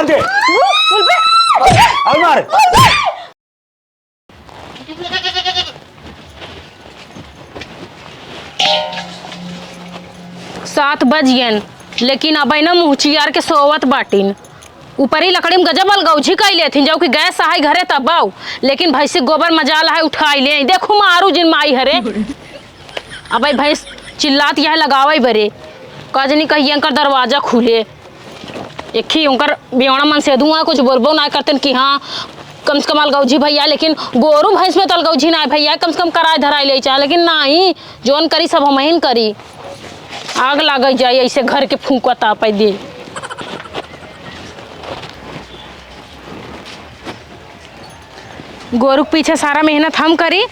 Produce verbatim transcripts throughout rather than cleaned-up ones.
दे। बोल बे। और मार। सात बज गयन, लेकिन अबे न मुँह चियार के सोवत बाटिन। ऊपरी लकड़ी में गजब अलगौझी कइ लेथिन, जब कि गैस आहे घरे तब आऊ, लेकिन भैंसी गोबर मजाल है उठाई ले। देखू मारू जिन माई हरे। अबे भैंस चिल्लात यह लगावे बरे, का जनी कहिए एनकर दरवाजा खुले। एक ही उनकर बेवड़ा मनसेधू है, कुछ बोलबो ना करतन कि हाँ, कम से कम अलगौझी भैया, लेकिन गोरू भैंस में तो अलगौझी ना है भैया, कम से कम कराए धराए ले चाहे, लेकिन नहीं, जौन करी सब हमहिन करी। आग लाग जाए ऐसे घर के फूंकत आपै दे। गोरू के पीछे सारा मेहनत हम करी,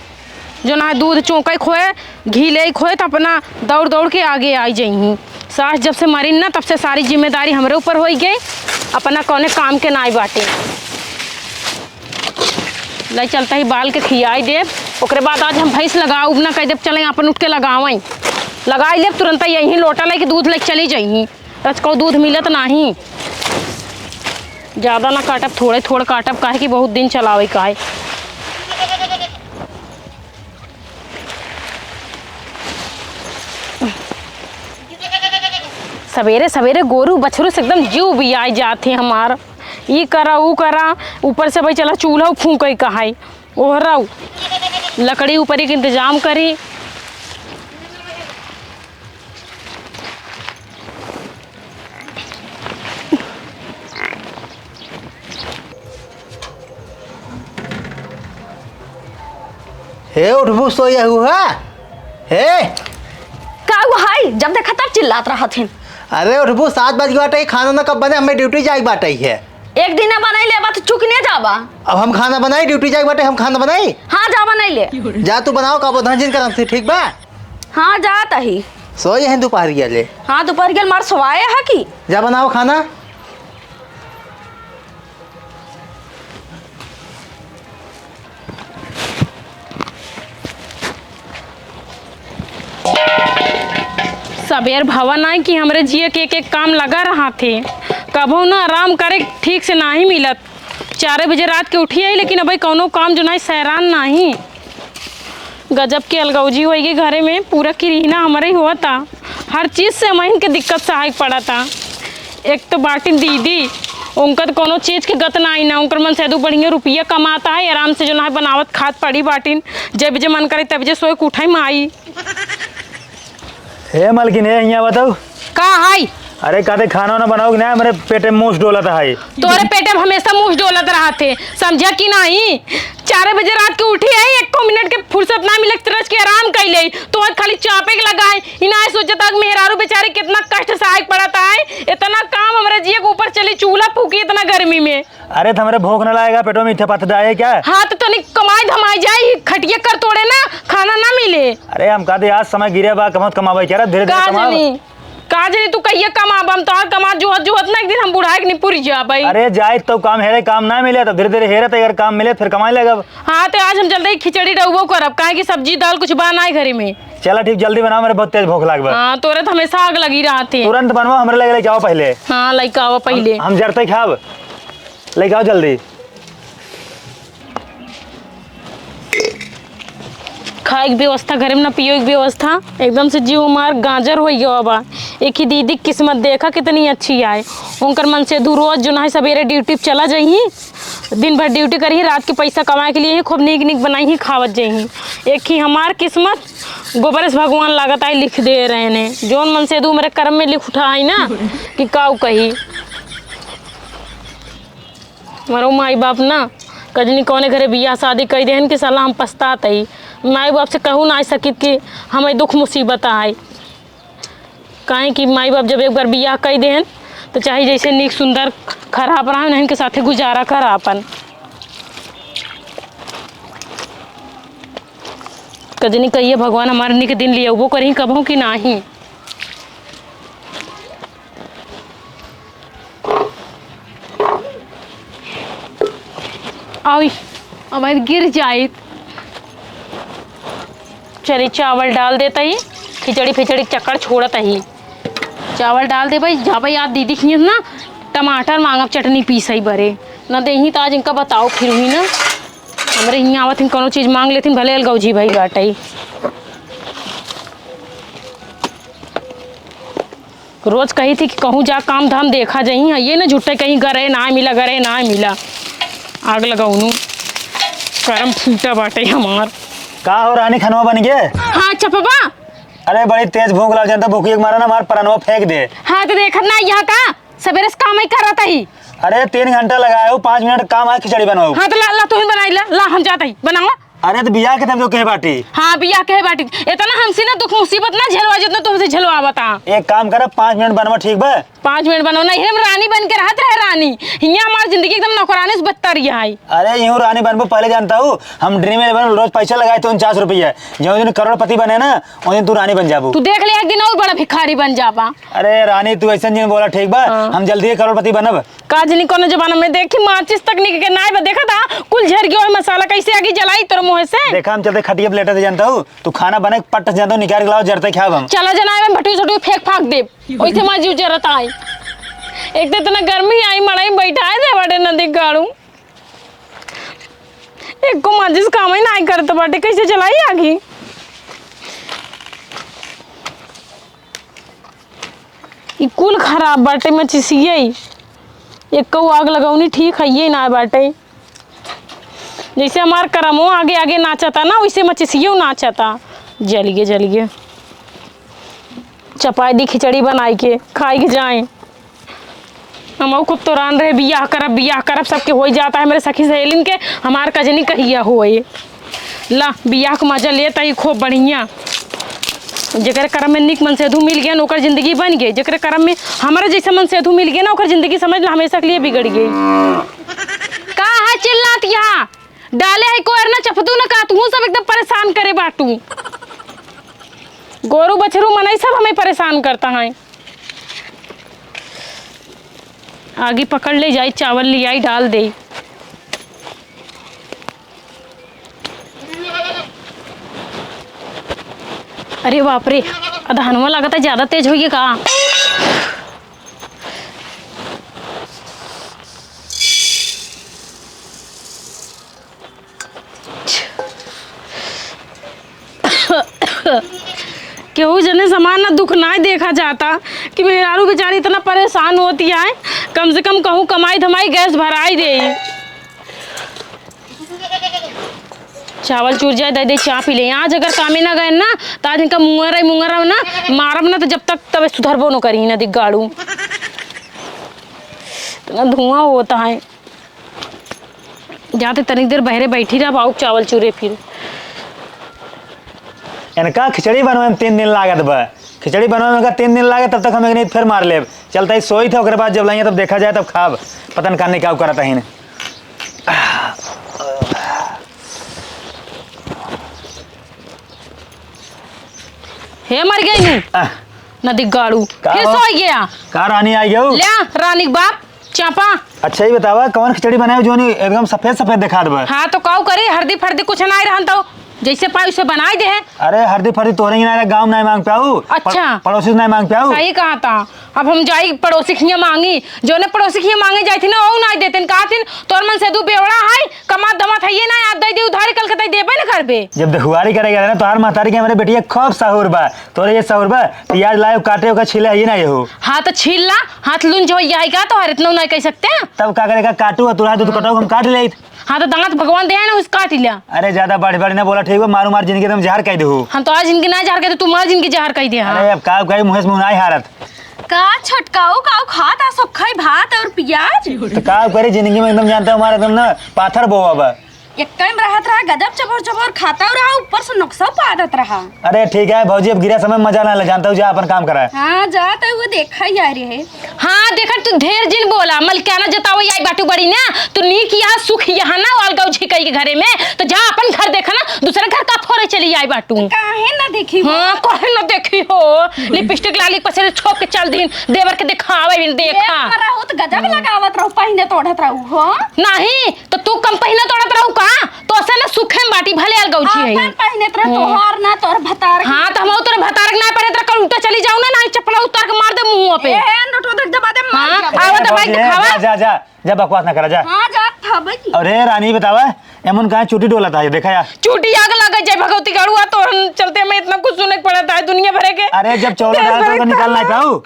जो ना दूध चौंके खोए, घी ले खोए, तो अपना दौड़ दौड़ के आगे आई जइहीं। सास जब से मरिन ना, तब से सारी जिम्मेदारी हमरे ऊपर होई गई, अपना कौने काम के नाई बाटे। ले चलता ही बाल के खियाई देब, ओकरे बाद आज हम भैंस लगाउब ना, कह देब चले अपन उठ के लगावई, लगाई लेब तुरंत, यहीं लोटा लेके दूध लेके चली जइहीं। रचकौ दूध मिलत नाही। ज्यादा ना काटब, थोड़े थोड़ काटब, काहे कि बहुत दिन चलावे का है। सवेरे सवेरे गोरू बछरू से एकदम जीव बियाई जात है हमार। ई करा, ऊ करा, ऊपर से भाई चला चूल्हा फूंके का है, ओहराऊ लकड़ी ऊपर के इंतजाम करी। हे उठबू सोया हुआ। हे। का हुआ है? जब देखा तब चिल्लात रहत हिन। अरे उठबू, सात बज गए बाटे, खाना ना कब बने, हमें ड्यूटी जाए के बाटे है। एक दिन ना बनाई लेबा तो चुक नहीं जाबा। अब हम खाना बनाई, ड्यूटी जाए के बाटे, हम खाना बनाई। हाँ, जा बनाई ले। जा तू बनाओ, का बोधान जिन करम से, ठीक बा? हाँ, जात ही। सोए हैं दोपहरिया ले। हाँ, दोपहरिया ले मार सोवाए है कि? जा बनाओ खाना। सबेर भवा नाई कि हमरे जिए के एक एक काम लगा रहा थे, कभो ना आराम करे ठीक से नाही मिलत। चारे बजे रात के उठी आई, लेकिन अबे कौनो काम जो नाही सैरान नाही। गजब के अलगौजी होई गई घरे में, पूरा किरिहना हमरे ही होता। हर चीज से हमहिन के दिक्कत सहाय पड़ता। एक तो बाटिन दीदी, उनका तो कोनो चीज के गत ना आई ना, उनकर मन से दू बढ़िया रुपया कमाता है, आराम से जो ना है बनावत खात पड़ी बाटिन, जब जे मन करे तब जे सोए के उठाई माई। ए मलकिन, ए हियाँ बताओ। का हाई? अरे कहते खाना वाना बनाओ कि ना, मेरे पेटे में मूस डोलत है। तोरे पेटे में हमेशा मूस डोलत रहत है, समझा कि नहीं? चार बजे रात के उठी है, एको मिनट के फुर्सत ना मिले, तरस के आराम कर ले। तो आज खाली चापे के लगा है, इना सोचत है कि मेहरारू बेचारी कितना कष्ट सहाय पड़त है, इतना काम हमरे जिए के ऊपर चली, चूल्हा फूकी इतना गर्मी में। अरे, तो हमरे भूख ना लागेगा, पेटो में इच्छा पत्थर आए क्या? हाँ, तो तनी कमाई धमाई जाई, खटिया कर तोड़े ना, खाना ना मिले। अरे, हम कहते आज समय गिरे बा, कमत कमावे क्या रे, धीरे धीरे का कमाओ। जानी, का जानी तू कहिए कमाब, हम तोहार कमात जुहत जुहत ना एक दिन हम बुढ़ाए के नहीं पूरी जा भाई। अरे, जाए तो काम हेरे, काम ना मिले तो धीरे धीरे हेरे तो अगर काम मिले फिर कमाए लगब। हाँ, तो आज हम जल्दी खिचड़ी डउबो करब, काहे कि सब्जी दाल कुछ बा ना घरे में। चला ठीक, जल्दी बनाओ, मेरे बहुत तेज भूख लाग बा। हाँ, तोरे तो हमेशा आग लगी रहत है। तुरंत बनवा, हमरे लगे लेके आओ पहले। हाँ, लेके आओ पहले। हम, हम जरते खाब। लेके आओ जल्दी। खाए के व्यवस्था घरे में ना, पियो के व्यवस्था, एकदम से जीव हमार गाजर हो गया बा। एक ही दीदी के किस्मत देखा कितनी अच्छी आए। उनकर मन से दू रोज जो ना है सवेरे ड्यूटी पे चला जाइही, दिन भर ड्यूटी करिही, रात के पैसा कमाए के लिए ही खूब नीक नीक बनाइही, खावत जाइही। एक ही हमार किस्मत गोबर से भगवान लागत आई लिख दे रहे ने, जौन मन से दू मेरे कर्म में लिख उठा आई ना कि काऊ कही। हमारो माई बाप ना कजनी कौने घरे बियाह शादी कई देहन कि साला हम पछतात हई। माई बाप से कहू ना सकित कि हमें दुख मुसीबत आए। काहे कि माई बाप जब एक बार बियाह कई देहन तो चाहे जैसे नीक सुंदर खराब रहा, नहीं के साथे गुजारा करा अपन। कजनी कहिए भगवान हमारे निक दिन लियबो करी कबहू कि नाही। आई, अब गिर जाइत। चली, चावल डाल देता ही, खिचड़ी फिचड़ी चक्कर छोड़त ही। चावल डाल दे भाई, जा भाई, आज दीदी खियस ना, टमाटर मांगब चटनी पीसई बरे, न देही त आज इनका बताओ फिर हुई ना। हमरे हियाँ आवत हिन, कौनो चीज मांग लेथिन, भले अलगौजी भई बाटई। रोज कही थी कि कहूँ जा काम धाम देखा जही, ये ना झुट्टे कहीं घरे ना मिला, घरे ना मिला। आग लगौनू, करम फूटा बाटे हमार। का हो रानी, खनवा बन गए? हाँ चपवा। अरे बड़ी तेज भूख लग जाता, भूखी के मारा ना हमार परनवा फेंक दे। हाँ तो देखत ना यहाँ का सबेरे से काम ही करत ही। अरे तीन घंटा लगाए हो, पाँच मिनट काम आए, खिचड़ी बनाओ। हाँ तो ला, ला तू ही बनाई ला, ला हम जात ही बनावा। अरे तो बियाह के तब जो कहे बाटी। हाँ बियाह कहे बाटी, इतना हमसे ना दुख मुसीबत ना झेलवा जितना तुमसे झेलवा बता। एक काम कर, पाँच मिनट बनवा, ठीक बा? पाँच मिनट बनवा नहीं, हम रानी बन के रहत रहे रानी, हियाँ हमार जिंदगी एकदम नौकरानी से बदतर ही आई। अरे यूं रानी बनबो पहले जानता हूँ, हम ड्रीम इलेवन रोज पैसा लगाए थे उनचास रुपया, जो दिन करोड़पति बने ना, उस दिन तू रानी बन जाबू। तू देख ले, एक दिन और बड़ा भिखारी बन जाबा। अरे रानी, तू ऐसा नहीं बोला, ठीक बा? हाँ। हम जल्दी ही करोड़पति बनब। का जनी कोनो जमाना में देखी, माचिस तक निक के नाय बा। देखा था, कुल झर गयो है मसाला, कैसे आगी जलाई तोर मुँह से? देखा, हम चलते खटिया पे लेटे थे, जानता हूँ, तू खाना बने पट्ट से जानता हूँ, निकाल के लाओ, जरते खाब हम। चला जना, मैं भटू सटू फेंक फाक दे, वैसे मार जीव जरत आई। एक तो इतना गर्मी आई, मड़ाई में बैठा है, दे बड़े नदी गाड़ू। एको माचिस काम ही नाई करत बाटे, कैसे जलाई आगी? ई कुल खराब बाटे, मचिसिया ई। एको आग लगौनी ठीक है ये ना बाटे। जैसे हमार करमो आगे आगे नाचता ना, वैसे मचिसियो नाचता। जलिए, जलिए। चपाई दी खिचड़ी बनाई के, खाई के जाए। हमहू खूब तोरान रहे, बियाह करब, बियाह करब, सबके होई जाता है, मेरे सखी सहेलिन के, हमार कजनी कहिया होए। ला, बियाह के मजा लेत ही खूब बढ़िया। जेकरे करम में निक मनसेधू मिल गया ना, ओकर जिंदगी बन गई। जेकरे करम में हमारे जैसे मनसेधू मिल गया ना, ओकर जिंदगी समझ ला हमेशा के लिए बिगड़ गई। का है चिल्लात यहाँ? डाले है कोयर ना चपतू ना का, तू सब एकदम परेशान करे बाटू। गोरू बछरू मनई सब हमें परेशान करता है। आगी पकड़ ले जाई, चावल ले आई, डाल दे। अरे बाप रे, अदहनवा लागत है ज्यादा तेज होइए का? केहू जने समान ना दुख नाय देखा जाता कि मेहरारू बेचारी इतना परेशान होती है। कम से कम कहूँ कमाई धमाई गैस भराई दे। चावल चूर जाए, दे दे, चाह पी ले। आज अगर कामे ना गए ना, तो आज इनका मुंगरा ही मुंगरा ना मारब ना, तो जब तक तबे सुधरबो न करी ना दिग्गाड़ू। इतना धुआं होता है। जाते तनिक देर बहरे बैठी रह, बाउक चावल चूरे फिर। इनका खिचड़ी बनवे में तीन दिन लागत बा। खिचड़ी बनवे में अगर तीन दिन लागे, तब तक हम एक नींद फिर मार लेब। चलता ही सोई थे, ओकरे बाद जब लाइए तब देखा जाए, तब खाब। पता न काने का करत हईन। हे मर गई नू। आह। नदी गाड़ू। का फिर हो? सोई गया। का रानी आई गयो? ल्या, रानी के बाप। चापा। अच्छा, ई बतावा, कवन खिचड़ी बनाए जोनी एकदम सफेद सफेद देखात बा? हाँ, तो काऊ करी, हरदी फरदी कुछ नाई रहन तो, जैसे पाई उसे बनाई दे है। अरे, हरदी फरदी तोरे ही ना, गाँव में नाई मांग पाऊ। अच्छा। पड़-, पड़ोसी से नाई मांग पाऊ। सही कहा था। अब हम जाई पड़ोसी खिया मांगी, जोने पड़ोसी खिया मांगे जाई थी ना, वो नाई देते, कहा थी, "तोर मनसेधू बेवड़ा है, कमात धमात है ये ना, आप दे दे उधारी, कल के तई देबे ना करबे।" जब देहुआरी करे गए ना, तोहार महतारी के हमरे बेटिया खूब सहूर बा। तोरे ये सहूर बा, प्याज लाए काटे, ओकर छीले है ये ना ये हो। हाँ, तो छील ला, हाथ लुंज हो जाए का, तोहार इतना नहीं कह सकते। तब का करे का, काटू, तू रहा तो, तू कटाऊ, हम काट ले। हाँ, तो दांत भगवान दे है ना, उस काट लिया। अरे, ज्यादा बढ़ बढ़ ना बोला, ठीक बा? मारू मार जिनगी तुम जहर कह दे हो। हम तो आज जिनगी ना जहर कह दे, तू मार जिनगी जहर कह दे। हाँ। अरे, अब का कही, मुँह से मुँह नाई हारत। का छटकाऊ, काऊ खात आ, सब खाई भात और प्याज। तो का करे, जिंदगी में एकदम जानता हूँ, हमारा एकदम ना पाथर बोवा बा। एक टाइम रहत रहा, गजब चबोर चबोर खाता रहा, ऊपर से नक्शा पादत रहा। अरे ठीक है भौजी, अब गिरा समय मजा ना ले, जानता हूँ, जा अपन काम करा। हाँ, जा तो वो देखा ही आ रही है। हाँ, देखा तू ढेर जिन बोला, मलकाना जतावै आई बाटू बड़ी ना, तू नीक यहाँ सुख यहाँ ना, अलगौजी कई के घरे में, तो जा अपन घर देखा ना, दूसरे घर का फोरे चली आई बाटू। काहे ना देखी हो? हाँ, काहे ना देखी हो? लिपस्टिक लाली पसरे छोप के चल दिन, देवर के दिखावे बिन देखा। ए, रहू तो गजब लगावत रहू, पहिने तो ओढ़त रहू हो। नहीं, तो तू कम पहिना तोड़त रहू का? तो असे ना सुखे में बाटी, भले अलगौजी है। आपन पहिनत रह, हम्म। तोहार ना, तोहर भतार के। हाँ, तो हम तोहर भतार के ना पहिनत रह, कल उल्टा चली जाऊ ना, ना चप्पल उतार के मार दे मुंह पे। ए, नोटो देख दबा दे, मार हाँ, दे। आवा ए, दवाई भौजी, ए, दिखावा। जा, जा, जा, जा, बकवास ना करा, जा। हाँ, जा, था भाई। अरे रानी, बतावा, एमन काहे चूटी डोलत है, देखा यार। चूटी आग लग जाए, भगवती गड़ुआ, तोहन चलते हमें इतना कुछ सुने के पड़त है दुनिया भरे के। अरे, जब चौला देश डाल भरे तो के निकाल ना ताला। पाऊ।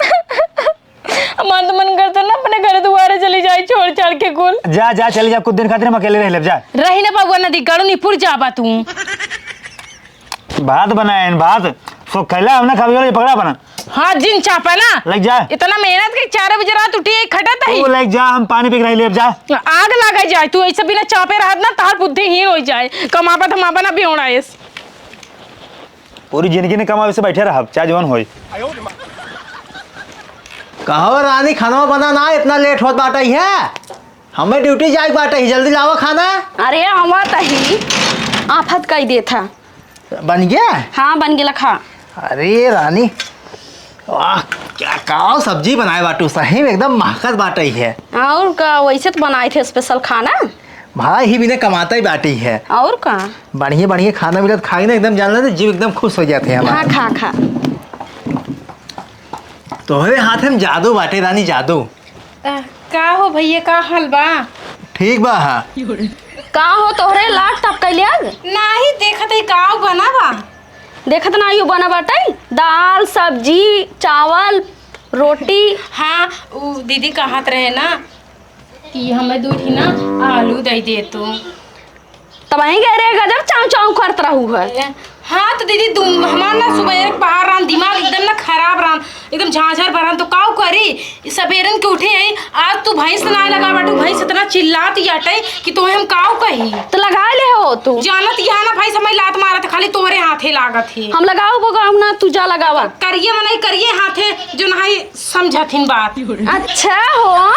हमार तो मन करता ना अपने घर दुआरे चली जाए, छोड़ छाड़ के कुल। जा, जा, चली जा, कुछ दिन खातिर हम अकेले रह लेब, जा। रही ना बउआ नदी, गड़ू निपुर जाबा तू। भात बनाए हैं, भात। सो खैला हमने खावे वाला ये पकड़ा बना। हाँ, जिन चापा ना। लग जा। इतना मेहनत के चार बजे रात उठी, खटत ही। तू लग जा, हम पानी पी के रह लेब, जा। आग लगा जाए, तू ऐसे बिना चापे रहत ना, तार बुद्धि हीन हो जाए। कमाबा धमाबा ना बेवड़ा एस। पूरी जिंदगी ने कमावे से बैठे रहब, चाहे जवन होई। कहो रानी, खाना बना ना, इतना लेट होत बाटे है। हमें ड्यूटी जाए के बाटे ही, जल्दी लावा खाना। अरे, आवा तही, आफत कई देत हा। बन गया? हाँ, बन गेला, खा। अरे रानी, वाह, क्या काव सब्जी बनाए बाटू, सही में एकदम महकत बाटे है। और का, वैसे तो बनाए थे स्पेशल खाना। भाई ही बिना कमाता ही बाटी है। और का? बढ़िया बढ़िया खाना मिलत खाई ना, एकदम जान लेते जीव एकदम खुश हो जाते हैं हमारा। हाँ, खा, खा। तोहरे हाथ में जादू बाटे रानी, जादू। अ, का हो भैया, का हाल बा? ठीक बा, हाँ। का हो तोहरे लाट टपकैले आज? नाही, देखत है का बना बा। देखत ना यू बना बाटे, दाल, सब्जी, चावल, रोटी। हाँ, उ दीदी कहत रहे ना कि हमें दू ठी ना आलू दे दे तू। तब वहीं गए रे, गजब चाऊ चाऊ करत रहू है। हाँ तो दीदी, तुम हमार ना सुबह एक पहाड़ रहन, दिमाग एकदम ना खराब रहन, एकदम झांझर भरन, तो काऊ करी? ई सबेरन के उठे आई, आज तू भैंस ना लगा बाटू, भैंस इतना चिल्लात याटे कि तोहे हम काऊ कही। तो लगा ले हो तू। जानत यहाँ ना भैंस हमें लात मारत, खाली तोहरे हाथे लागत है। हम लगाओ बगाओ ना, तू जा लगावा। करिए मनई करिए हाथे, जो ना समझत हिन बात। अच्छा हो,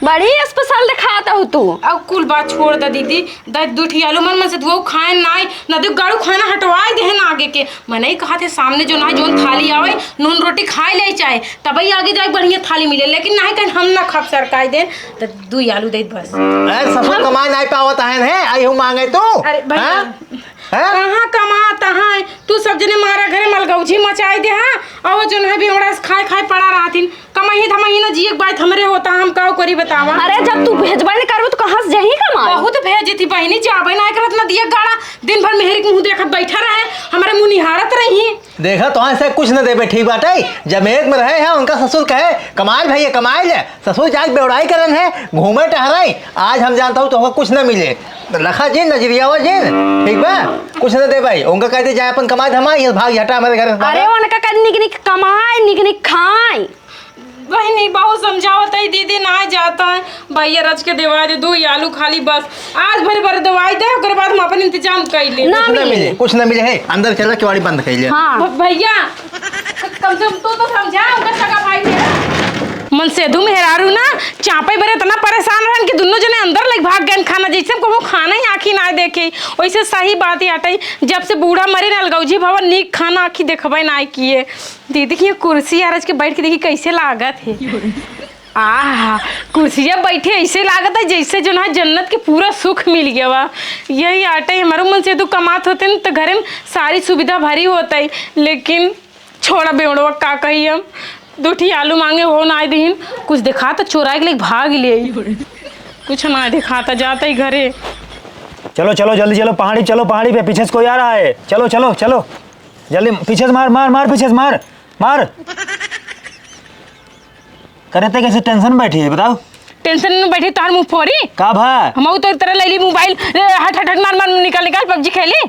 बड़ी स्पेशल दिखात हो तू। अब कुल बात छोड़ द दीदी, द दू ठी आलू मन मन से दुआऊ खाए नाई, न दे गाड़ू खाना हटवाए देहे ना आगे के। मनई कहा थे सामने जो ना जोन थाली आवे, नून रोटी खाए ले चाहे, तबई आगे जाए बढ़िया थाली मिले, लेकिन नाही कहीं हम ना खाब सरकाई दे, त दू आलू दे बस। अरे ससुर कमाए नाई पावत है, आई हूँ मांगे तू? अरे भैया, हाँ? हैं? कहाँ कमात हैं? तू सब जने मारा घरे मलगौजी मचाई दे, हाँ? और जो है बेवड़ा से खाए खाए पड़ा रहतिन। कमाई धमाई ना जिए के बात हमरे होता, हम काव करी बतावा? अरे जब तू भेजबे नहीं करबू तो कहाँ से जही कमाई? बहुत भेजी थी बहिनी, जाबे ना करत ना दिया गाड़ा, दिन भर मेहरी के मुँह देखत बैठा रहे, हमारे मुँह निहारत रही। देखा तो ऐसे कुछ न देबे, ठीक बाटे। जब एक में रहे हैं उनका ससुर कहे, "कमाए भैया, कमाए ले।" ससुर जाके बेवड़ाई करन है, घूमे टहराई। आज हम जानता हूँ तो कुछ न मिले। रखा जिन, नजरिया हुआ जिन, ठीक बा? कुछ न दे भाई, उनका कहते जाए अपन कमाए धमाए, ये भाग हटा हमारे घर से अरे बाहर। उनका कर निक निक कमाए, निक निक खाए। बहिनी बहुत समझावत है, दीदी ना जाता है, भैया रच के देवा दे, दू आलू खाली बस, आज भर भर दवाई दे, ओकर बाद हम अपन इंतजाम कर ले। ना कुछ ना मिले। मिले, कुछ ना मिले है, अंदर चला, केवाड़ी बंद कर ले। हाँ। भ-, भैया, कम से कम तू तो समझा, उनका सगा भाई मेरा। मनसेधु मेहरारू ना, चापे बरे इतना परेशान रहन कि दुनो जने अंदर लग भाग गए खाना, जैसे हम कबो खाना ही आँखी ना देखे। वैसे सही बात ही हटाई, जब से बूढ़ा मरे ना, अलगौजी भवन नीक खाना आँखी देखबे ना किए। दीदी की ये कुर्सी यार, आज के बैठ के देखी कैसे लागत है। आहा, कुर्सिया बैठे ऐसे लागत है जैसे जो ना जन्नत के पूरा सुख मिल गया बा। यही आटे हमारो मनसेधु कमात होते न तो घरे में सारी सुविधा भरी होता है, लेकिन छोड़ा बेवड़वा का कही हम, दू ठी आलू मांगे हो ना दिहिन, कुछ देखा तो चोराए के लेके भाग ले। कुछ ना देखा तो जाता ही घरे। चलो चलो जल्दी चलो, पहाड़ी चलो, पहाड़ी पे पीछे से कोई आ रहा है। चलो चलो चलो जल्दी, पीछे से मार मार मार, पीछे से मार मार। करे ते कैसे टेंशन में बैठी है, बताओ। टेंशन में बैठी तार मुंह फोरी। का भा? हम तो तेरे ले ली मोबाइल, ए, हट हट हट, मार मार, निकाल निकाल, पबजी खेली।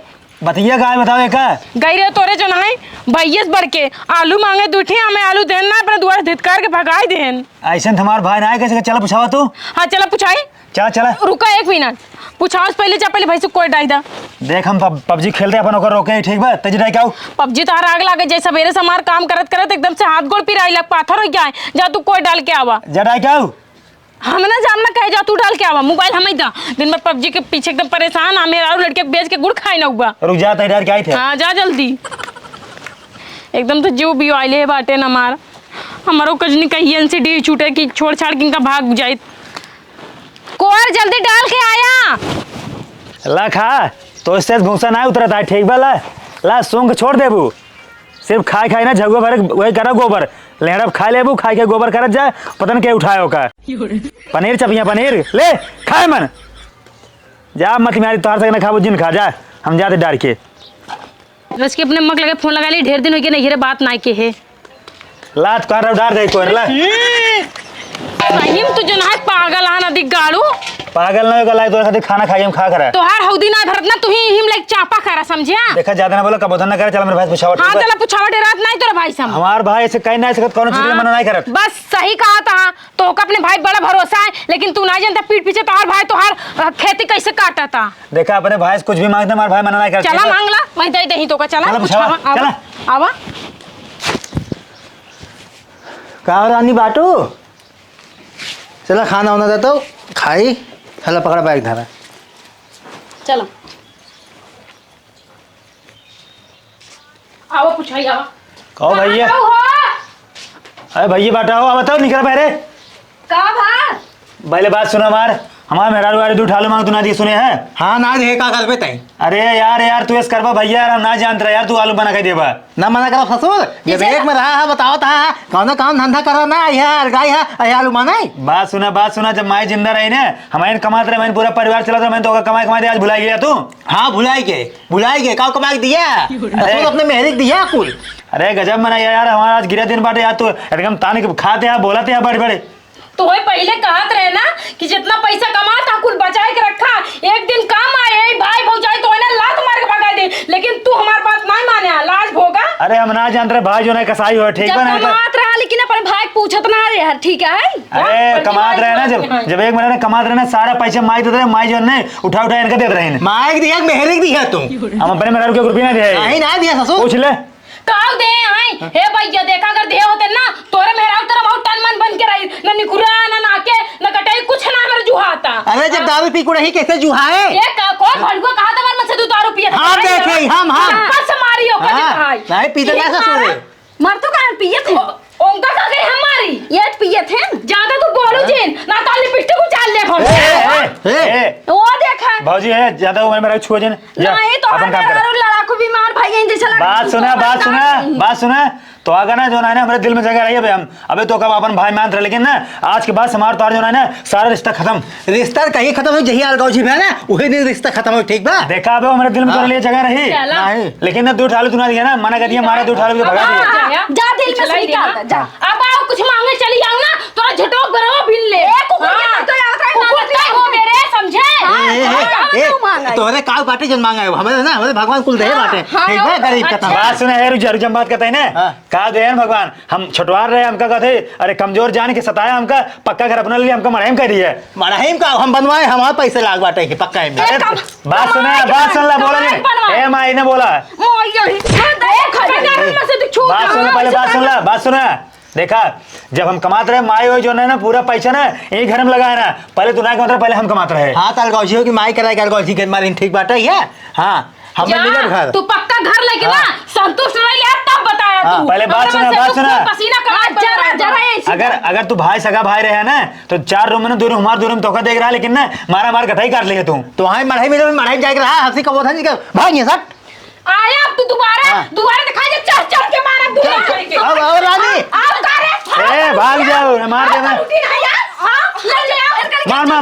बतिया का है, बताओ एका। गई रे तोरे जो नहीं, भैयस बर के आलू मांगे दू ठी, हमें आलू देन ना, अपने दुआर धितकार के भगाई देन। ऐसन तुम्हार भाई ना है, कैसे चला पूछावा तू? हाँ, चला पूछाई। चला, चला। रुका एक मिनट, पूछाओ से पहले जा, पहले भाई से कोई डाई दा। देख, हम पब-, पबजी खेलते अपन ओकर रोके ही, ठीक बा? तेजी डाई के आऊ। पबजी तो हर आग लागे, जैसे सवेरे से हमार काम करत करत एकदम से हाथ गोड़ पिराई लग, पाथर हो गया है। जा तू कोई डाल के आवा। जा डाई के आऊ। हम ना जाम ना कहे, जा तू डाल के आवा, मोबाइल हमें दा। दिन भर पबजी के पीछे एकदम परेशान, हमें और लड़के को बेच के गुड़ खाए ना हुआ। रुक जा, तै डाल के आई थे। हाँ, जा जल्दी। एकदम तो जीव बिवाइले बाटे न मार। हमारो कजनी कहियन से डीह छूटे कि छोड़ छाड़ के इनका भाग जाइत। कोर जल्दी डाल के आया। ला खा, तो इससे भूसा ना उतरता है, ठीक बा? ला, ला, सूंघ छोड़ देबू। सिर्फ खाए खाए ना, झगुआ भर वही करा गोबर। लेहड़प खा लेबू, खाए खाए गोबर करत जा, पता न के उठाए ओका। पनीर चपिया पनीर, ले, खाए मन। जा मत मारी, तोहार से ना खाबो, जिन खा जा, हम जाते डार के। बस के अपने अम्मा के लगे फोन लगा ली, ढेर दिन हो गए नहीं रे बात ना के है। लात काट रहा, डार दे कोई ला। हम्म। सही में तू जन है पागल है ना दिख गाड़ू। पागल ना होगा, लाई तोरे खातिर खाना खाई हम खा करा। तोहार हौदी ना भरत ना, तू ही हिम लाइक चापा करा, समझिया? देखा, ज्यादा ना बोला, कबोधन ना करे, चला मेरे भाई से पूछावा, हाँ, ठीक बा? चला पूछावा, डेरात नहीं तोरे भाई से हम। हमार भाई ऐसे कहीं नहीं सकत, कौनो चीज के हाँ, मना नहीं करत। बस सही कहा था, तो ओका अपने भाई बड़ा भरोसा है, लेकिन तू नहीं जानता पीठ पीछे तोहार भाई तोहार, अ, खेती कैसे काटा था। देखा, अपने भाई से कुछ भी मांगते, हमार भाई मना नहीं करत, चला ठीक बा? मांग ला, मैं दे दही तो का, चला, चला, पूछावा, पूछावा, आवा, चला। आवा। का हो रानी बाटू? चला खाना वाना दे तो खाई। हला पकड़ा बैग धरा। चला। आवा पूछाई, आवा। कहो भैया। कहाँ हो? अरे भैया बाटा हो, अब बताओ निकल पहले। का भा? पहले बात सुना हमार। हमार मेहरारू गाड़ी दू ठालो मांग तू ना दिए सुने है? हाँ ना दिए, का करबे तई? अरे यार, यार तू ऐस करबा भैया, यार हम ना जानत रहे यार, तू आलू बना के देबा। ना मना करा ससुर, जब पीछे एक में रहा है, बताओ ता, कौनो काम धंधा करा ना, यह अलगाई है, यह आलू मांगाई। बात सुना, बात सुना, जब माई जिंदा रही ना, हमारे कमात रहे, हमारे पूरा परिवार चलत रहे, हमारे तो कमाई, कमाई दे, आज भुलाई गया तू। हाँ, भुलाई गए, भुलाई गए, का कमाई दिया? अरे। ससुर अपने मेहरी के दिया कुल। अरे गजब मना यार, हमारा आज गिरा दिन बाटे यार, तू एकदम ताने के खाते हैं, बोलते हैं बड़े बड़े। तो वही पहिले कहत रहे ना कि जितना पैसा कमात हा, कुल बचाए के रखा, एक दिन काम आए, ए भाई भौजाई तो है ना लात मार के भगा दे, लेकिन तू हमार बात नहीं माने हा, लाज भोगा। अरे हम ना जानत रहे भाई जो ना कसाई हो, ठीक जब बा ना? कमात रहा, लेकिन अपन भाई पूछत ना रहे, ठीक है? अरे बहुत कमात बढ़िया रहे ना, बात जब है। जब एक महीना कमात रहे ना, सारा पैसा माई देत रहे, माई जो है ना उठा उठा इनका देत रहे। माई के दिया, मेहरी के दिया तू? हम अपने मेहरारू के एक रुपया ना दिए। नहीं ना दिया ससुर। पूछ ले। काव दे आई? हे भैया, देखा अगर दे होते ना, तोरे मेहरारू तरह बहुत टन मन बन के रही, ना निकुरा, ना नाके, ना कटाई, कुछ ना हमर जुहाता। अरे, जब हाँ। दारू पी के रही, कैसे जुहाए? ये का, कौन भड़ुआ कहा था, मन से तू दारू पिए थे? हाँ, देखे, हम, हम। चप्पल से मारी हो, हाँ, कभी भाई। नहीं, पीते ये ना ससुर। मारा, मर तो काहे पियत है? ओ, उनका का करे हमारी? ये पियत है। ज्यादा तू बोलू हाँ। जिन, ना तो लिपस्टिक उछाल ले हम। ए, ए, ए, ए। वो देखा। भौजी है, ज्यादा उम्र में रह छुआ जिन। जा, नहीं, तो अपन हमें काम कर। लड़ाकू बीमार भाई हैं, जैसे लड़ाकू बात सुना, बात सुना, बात सुना। तो आगा ना जो ना, ना, हमारे दिल में जगह रही। अबे हम, अबे तो कब अपन भाई मानत रहे, लेकिन ना, आज के बाद से हमार तोहार जो ना, ना, सारा रिश्ता खत्म। रिश्ता कहीं खत्म हो, जही अलगाव जी ना, वही दिन रिश्ता खत्म हो, ठीक बा? देखा, अबे हमारे दिल में हाँ। तोरे लिए जगह रही। चला। नहीं। लेकिन ना, दू ठालू तू ना दिया ना, मना कर दिया, मारा दू ठालू के भगा दिया। हाँ, जा दिल में से निकाल दे, जा। अब आओ, कुछ मांगे चली आओ ना, तोरा झटोक बरवा बिन ले। ए, कुकुर के हाँ। तो आवत है, कुकुर मांगत है। हो मेरे, समझे? हाँ, ए, ए, हाँ, ए, हाँ, ए, मांगा है। तोहरे का बाटे जन मांगा है, हमरे ना, हमरे भगवान कुल दे हाँ, बाटे। हाँ, ठीक बा, हाँ, गरीब अच्छा। कथा। बात सुना है, रुक जा, रुक जा, हम बात करते हैं ना। हाँ। का दे हैं भगवान, हम छोटवार रहे, हमका कहते, अरे कमजोर जान के सताया हमका, पक्का घर अपना लिए हमका मढ़ई में कर दिए। मढ़ई में का हम बनवाए, हमारे पैसे लाग बाटे के पक्का है। ए, अरे, कम, बात सुना, कमाई बात सुन ला, बोला कमाई नहीं। बनवाए। ए माई ने बोला। मोर यही, मैं देख, मैं देख, मैं से तू छू बात सुन ला, पहले बात सुन ला, बात सुना। देखा, जब हम कमात रहे, माई होई जो है ना, पूरा पैसा ना, यही घर में लगाए ना। पहले तू ना कमात रहे, पहले हम कमात रहे। हाँ, ताल गौजी हो कि माई कराए, कर गौजी के मारिन, ठीक बाटे, ये? हाँ, हम जा, मिले घर। तू पक्का घर लेके ना, हाँ। संतुष्ट रह ले, तब बताया हाँ। तू। पहले बात हमरा सुना, से बात तू सुना। खून पसीना कमाए हाँ, जरा, पड़ता जरा है। ऐसी अगर, अगर तू भाई, सगा भाई रहे ना, तो चार रूम में ना, दो रूम हमार, दो रूम तोका देख रहा, लेकिन ना, मारा मार कटाई काट लिए तू। तो हाँ, मढ़ई में, मढ़ई में जाके रहा, हंसी कबोधन जी का, भाग ये सट। आया अब तू दोबारा, हाँ। दोबारा दिखा दे, चढ़ चढ़ के मारा, दोबारा चल, चढ़ के। अब, अब रानी। अब का रे? ए, भाग जाओ, मार दे अब मैं। लूटी ना यार, हाँ, ले ले आओ। मार, मार,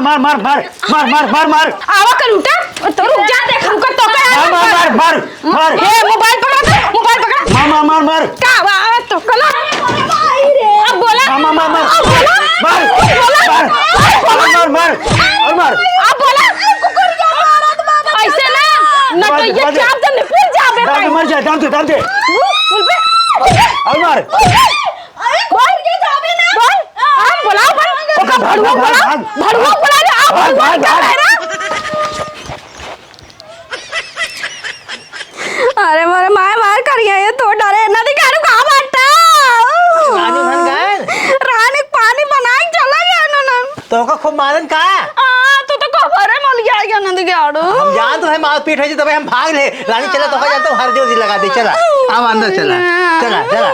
मार। आवा कर उठा, तो रुक जा, देख, रुक तो पे मार, मार, मार, मार, मार। ए, मोबाइल पकड़ा तो, मोबाइल पकड़ा। मार, मार, मार, मार। का बा, तो कला। अब बोला। मार, मार, मार, मार। अब बोला। मार। अब बोला। मार, मार, मार। और मार। अब बोला। ऐसे ना, न तो ये चाप दे, निकल जाबे दाम दे, भाई। मर जाए, दाम दे, दाम दे। बोल बे। और मार। बोल। बोल। हम बोला, बोल। ओका भड़ुआ भाग, बोला, भाग, भड़ुआ भाग। बोला रे, आप भाग, भड़ुआ भाग, निकल भाग। रहे ना। अरे मोरे माय मार करिया, ये तो डरे ना दिखाड़ू का बाटा। रानी बन गए। रानी पानी बना के चला गया ना, ना। तो का खूब मारन का? आ, तू तो खबर है मल गया ना दिखाड़ू। हम जान तो है मार पीट है जी, तबे हम भाग ले। रानी चला तो का जाता हूँ, हर जोर लगा दे, चला। अब अंदर चला। चला, चला।